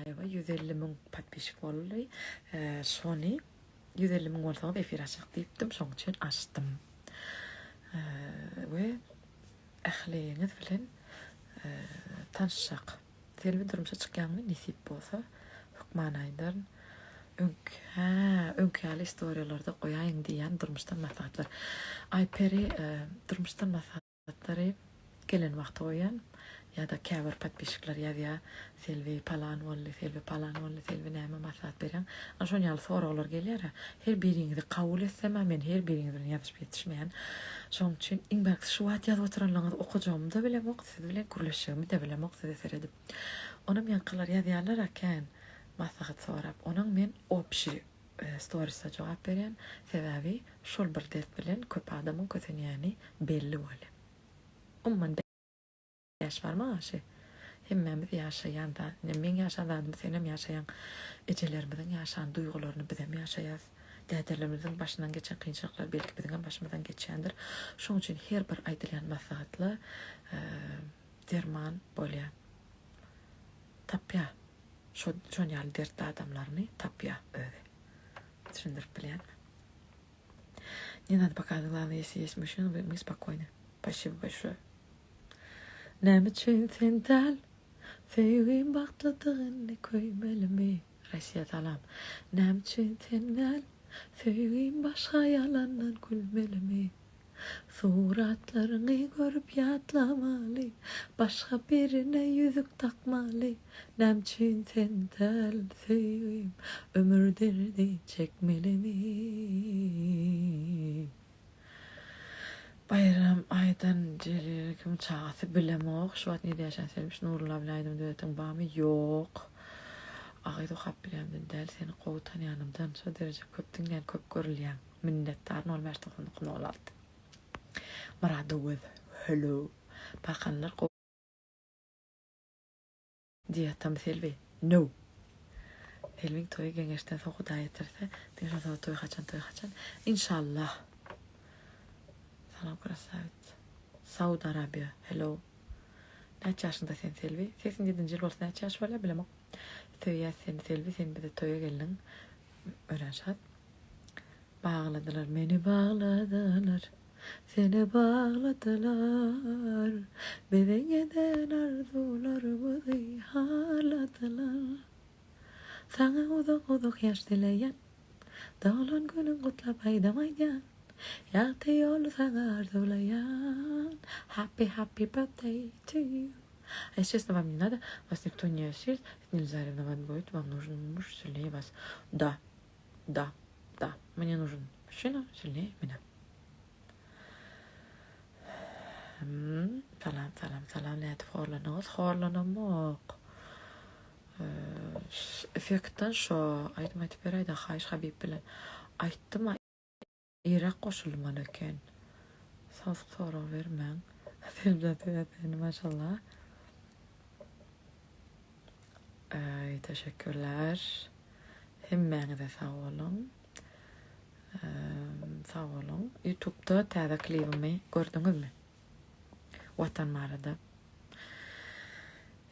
Nuryllaýewa 150 müň podpisçik boldy. Şony 150 müň bolsaňyz efir açjak diýipdim, şoň üçin açdym. We ähliňiz bilen tanyşjak. Selbi durmuşa çykýaňmy nesip bolsa hökman aýdaryn. Öňki hä öňki ýaly istoriýalarda goýaýyň diýýän durmuşdan maslahatlar. Aýperi durmuşdan maslahatlary gelen wagty goýýan ýa-da käbir podpisçikler ýazýar Selbi palan boldy, Selbi palan boldy, Selbi näme maslahat berýäň? Ana şon ýaly soraglar gelýär-ä. Her biriňizi kabul etsem-ä men her biriňiz bilen ýazyşyp ýetişmeýän. Şonuň üçin iň bärkisi şu wagt ýazyp oturanlaryňyzy okajagymy-da bilemok, siz bilen gürleşjegimi-de bilemok size seredip. Onam ýaňkylar ýazýarlar-a kän maslahat sorap. Onuň men obşi storisde jogap berýän. Sebäbi şol bir dert bilen köp adamyň kösenýäni belli bolýar. Umuman Bäş barmak aşy. Hemmämiz ýaşaýan zat. Ine meň ýaşan zadymy senem ýaşaýaň. Ejelerimiziň ýaşan duýgularyny bizem ýaşaýas. Dädelerimiziň başyndan geçen kynçylyklar belki biziňem başymyzdan geçýändir. Şoň üçin her bir aýdylýan maslahatla derman bolýar. Tapýar. Şo şon ýaly dertli adamlaryny tapýar özi. Düşündirip bilýänmi? Ne nada pokazat glavnoe ýesli ýest muşina my spokojny. Spasibo bolşoýe. Näme üçin sen däl söýgim bagtlydygyny köýmelimi Rossiýa salam Näme üçin sen däl söýgim başga ýalandan gülmelimi Suratlaryňy görüp ýatlamaly başga birine ýüzük dakmaly Näme üçin sen däl söýgim ömür derdi çekmelimi. Baýram aýdan Jelil kim çagasy bilemok şu wagt nirde ýaşaýan senmiş Nurulla bilen aýdym duetiň barmy ýok Agyz okap bilýämden däl seni gowy tanýanymdan şo dereje köp diňleýän köp görülýäň minnetdar nol bäş 99 nol alty Myrat Öwez hello Bakanlar gowy Diýatam Selbi, No! Selbiň toýy geňeşden soň Hudaý ýetirse, diňe şondan soň toý haçan toý haçan? Inşallah! Salam krasawitsa. Saud Arabiýa, hello. Näçe ýaşyňda sen Selbi? 87-nji ýyl bolsa näçe ýaş bolýar bilemok. Söýýäs seni Selbi, sen bize toýa geldiň. Örän şat. Bagladylar meni bagladylar. Seni bagladylar Biziň eden arzuwlarymyzy harladylar Saňa uzak uzak ýaş dileýän Doglan günüň gutlap aýdym aýdýan Ýagty ýoly saňa arzuwlaýan Happy happy birthday to you А если честно, вам не надо, вас никто не осилит, это нельзя ревновать будет, вам нужен муж сильнее вас. Да, да, да, мне нужен мужчина сильнее меня. Salam salam salam nädip horlanyňyz horlanamok effektden şo aýdym aýdyp beräýdä haýyş Habib bilen aýtdym irek goşulmaly eken samsyk sorag bermäň Seljan söýýän seni maşallah Aý teşekkürler hemmäňize sag boluň Sag boluň. Youtubeda täze klibimi gördüňizmi? Watan barada.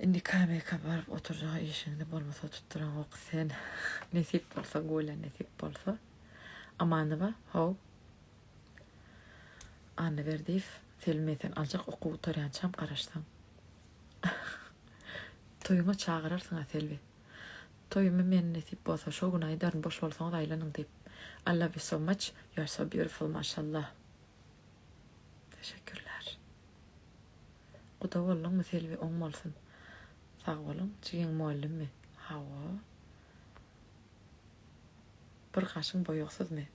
Indi KMK baryp oturjaga işiňde bolmasa tutduraňok sen. Nesip bolsa Gulya nesip bolsa. Amanowa how. Annaberdiýew Selim men seni aljak okuw gutarýançam garaşsaň. Toýuňa çagyrarsyňa Selbi. Toýumy men nesip bolsa şo gün aýdaryn boş bolsaňyz aýlanyň diýip I love you so much you are so beautiful maşallah Teşekkürler Guda bolduňmy Selbi oň bolsun Sag boluň jigiň mugallymmy Hawa Bir gaşyň boýagsyzmy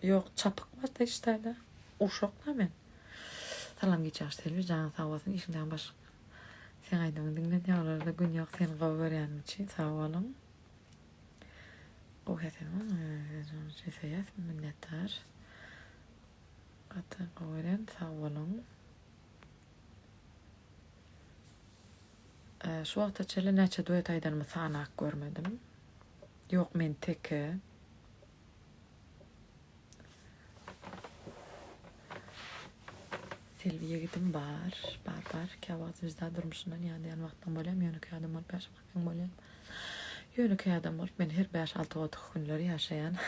Ýok çapyk barda işdäde uşak da men. Salam giç ýagşy Selbi janyň sag bolsun işiňden baş Seň aýdymyňy diňlenýär olarda gün ýok seni gowy görýänim üçin sag boluň. Gowy häsiýetiň söýýäs minnetdar. Gaty gowy görýän sag boluň. Şu wagta çenli näçe duet aýdanymy sanap görmedim. Ýok men teke. Selbi ýigidim bar, bar bar. Käwagt Zvezda durmuşyndan ýadaýan wagtlaň bolýam, ýönekeý adam bolup ýaşamak bolýan. Ýönekeý adam bolup men her bäş-alty gotuk günleri ýaşaýan.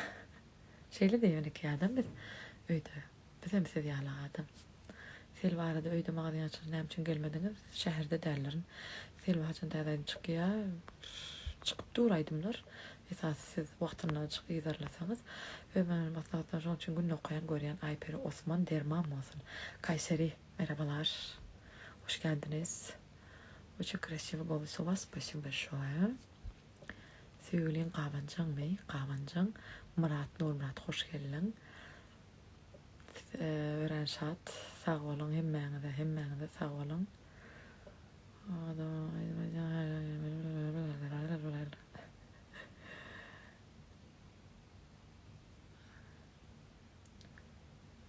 Şeýle-de ýönekeý adam biz öýde. Bizem siz ýaly adam. Selbi arada öýde magazin açyldy näme üçin gelmediňiz? Şäherde däldirin. Selbi haçan täze aýdym çykýa? Çykyp dur aýdymlar. Esasy siz wagtynda azjyk yzarlasaňyz. Özüme maslahatlar şoň üçin günde okaýan görýän Aýperi Osman derman bolsun. Kayseri merhabalar. Hoş geldiniz. Очень красивый голос у вас. Спасибо большое. Söýgüliň gabanjaňmy? Gabanjaň. Myrat Nurmyrat hoş geldiň. Örän şat. Sag boluň hemmäňize, hemmäňize sag boluň.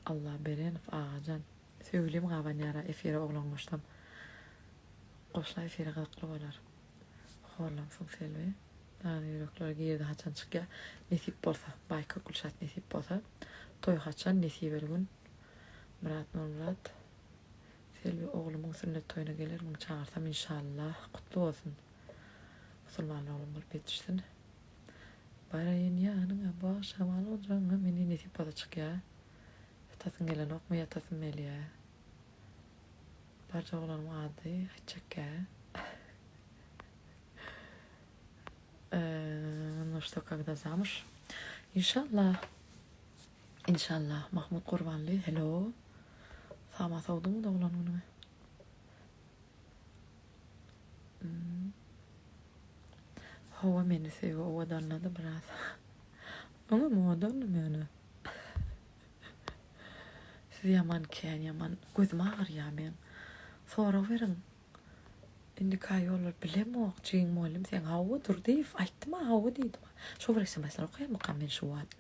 Allah Berenow agajan. Söýgülim gabanýara efire oglan goşsam. Goşla efire gyzykly bolar. Horlamsyň Selbi. Dana ýürekler girdi haçan çykýa nesip bolsa Baýka Gülşat nesip bolsa toý haçan nesibeli gün Myrat Nurmyrat Selbi oglumyň sünnet toýuna gelermiň çagyrsam inşallah gutly bolsun musulman oglum bolup ýetişsin baraýyn ýanyňa bu agşam al gujagyňa meni nesip bolsa çykýa ýatasyň gelenokmy ýatasym gelýä barja oglanyň ady aýtjakgä. Nu что, когда zamuz? Inşallah. Inşallah. Mahmut Gurbanly, hello. Sama sowduňmy doglan günüňi? Hmm. Hawa meni söýgi owadanlady biraz. Öňem owadanlym ýöne. Siz ýaman kän ýaman gözüm agyrýar meň. Sorag beriň. Indiki aý ýollar bilemok jigiň mugallym seň hawa Durdyýew aýtdyma hawa diýdim. Şo bir sms-leri okaýanmykam men şu wagt.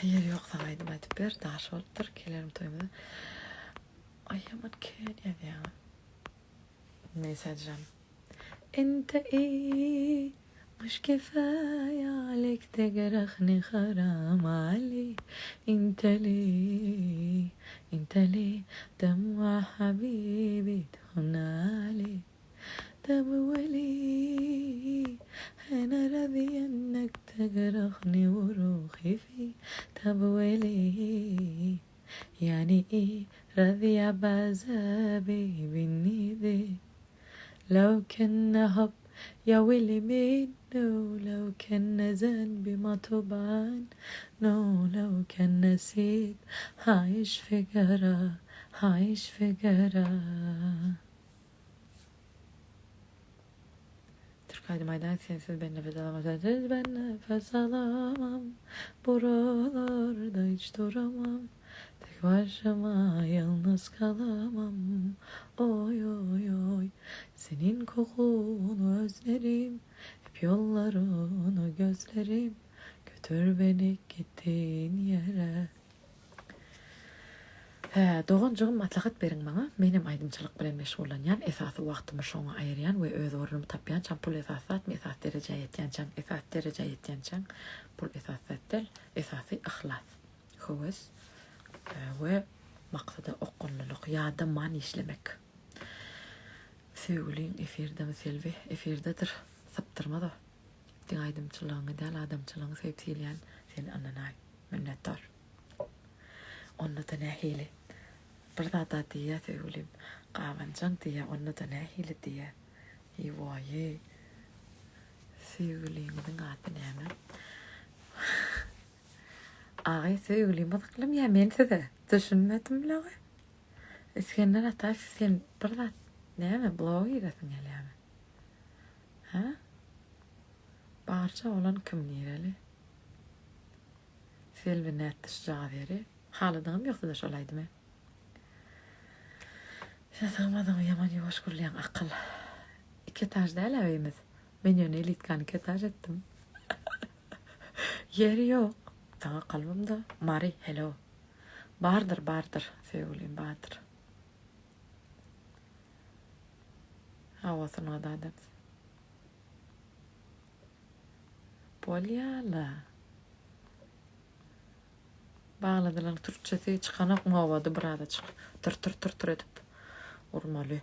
Ýeri ýok saňa aýdym aýdyp ber daş bolupdyr gelerim toýumyza. Aý ýaman kän ýazýaňyz. Neýse jan. Ente eý muş kifaýa aleyk tegrahni haram aleyk inte leý inte leý demwa habibi thun aleyk tab weleý ana raziýa ennek tegrahni we ruhi fi tab weleý ýani eý raziýa b'azabi binnide Lew kenne hop ýa weli minnu lew kenne zenbi ma tuban nu lew kenne sid haýyş figara haýyş figara. Türk aýdym aýdaýyn sensiz ben nefes alamam sensiz ben nefes alamam buralarda hiç duramam tek başıma ýalňyz kalamam oý oý oý senin kokuny özlerim hep ýollaryny gözlerim götür beni gitdiğin ýere. Hä, doganjygym maslahat beriň maňa, menem aýdymçylyk bilen meşgullanýan, esasy wagtymy şoňa aýyrýan we öz ornumy tapýançam pul esasy zatmy esasy derejä ýetýänçäň esasy derejä ýetýänçäň pul esasy zat däl, esasy yhlas, höwes we maksada okgunlylyk, ýadaman işlemek. Söýgüliň efirdemi Selbi? Efirdedir, sypdyrmaz o. Diňe aýdymçylygyňy däl adamçylygyňy söýüp sylaýan seni ynanaý. Minnetdar. Onda-da nähili? Bir zada diýýä söýgülim. Gabanjaň diýýä, onda-da nähili diýýä. Eý-waýy. Söýgüliňiziň ady näme? Agy, söýgülim gyzyklymy ýa men size? Düşünmedim blogy. Isgender Ataýew sen bir zat näme bloga giresiň gelýämi? Hä? Barja bolan kim nireli? Selbi nätdi şujagaz ýeri? Haladyňyzmy ýogsa-da şol aýdymy? Ýatagmadyňmy ýaman ýuwaş gürleýäň akyl. Iki etaž däl-ä öýümiz. Men ýöne elitkany iki etaž etdim. Ýeri ýok. Saňa kalbymda Mary hello. Bardyr bardyr söýgülim bardyr. Hawa sungat adamsy. Bolýala. Bagladylaryň türkçesi çykanok nowady birazajyk tyr tyr tyr tyr edip urmaly.